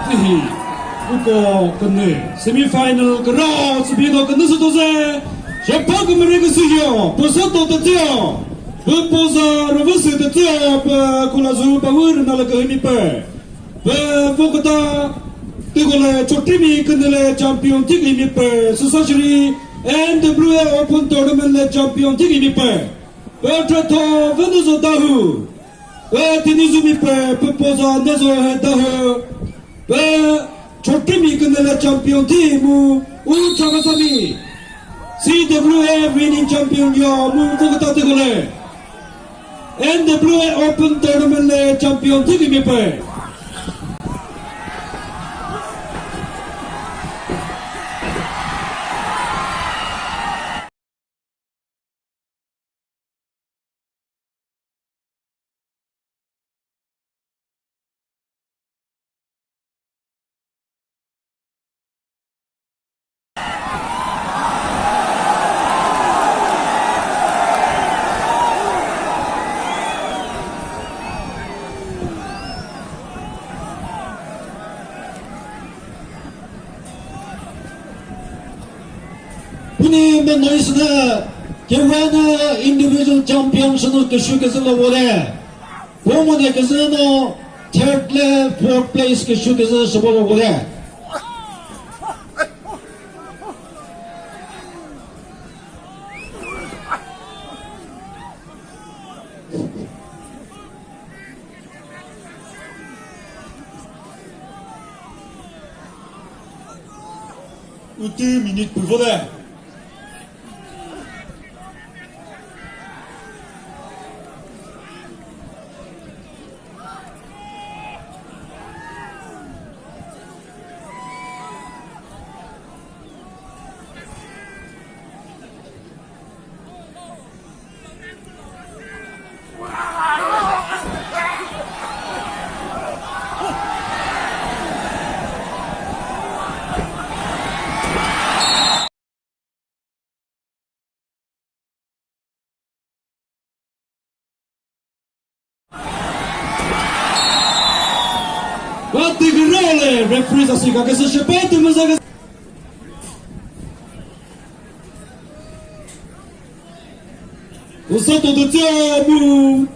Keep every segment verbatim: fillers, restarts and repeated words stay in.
Hi, uko künü semi-final kürao tsübi no künü sü toze. Shepha kümüre küsü yo, püsa to tütüyo. Pü poza rüvüsü tütüyo, pü kulazu pavür nalakü himi pü. Pü voküta tükole chotrimi künüle champion thik himi pü. Süsa shiri N W A Open Tournament le champion thik himi pü. Pü tratho Venuzo Dawhuo. Pü tini zumi pü, pü poza nezo he Dawhuo. Pü chotrimi künüle champion thi mu u Chakhesangmi C W A winning champion yo mu voküta tükole N W A Open Tournament le champion thi kimi pü. Puni meno isüna kevano individual champion sünü küshu küzü lo vore. Komone küzü no third le fourth place küshu küzü sübo lo vore. Utü minute püvo de. Kati kürale referee sasi kakesü shepa tümüza ke. Usa to de tia mu.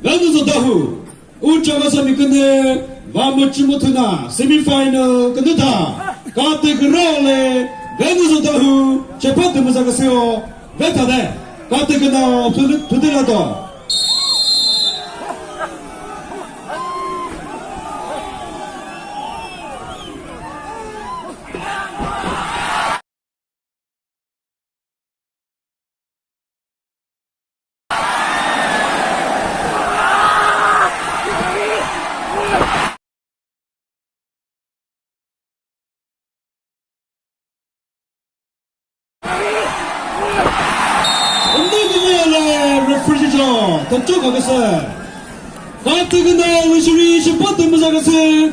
Venuzo Dawhuo. U Chakhesangmi künü va müchü müthuna semi-final künü tha. Kati kürale Venuzo Dawhuo chepa tümüza küsüyo. Ve thade. Kati künao thüdü, thüdü la to. Undi kümüyale referee cho, tücho kakese. Katü künü lüshiri shipa tümüza kese.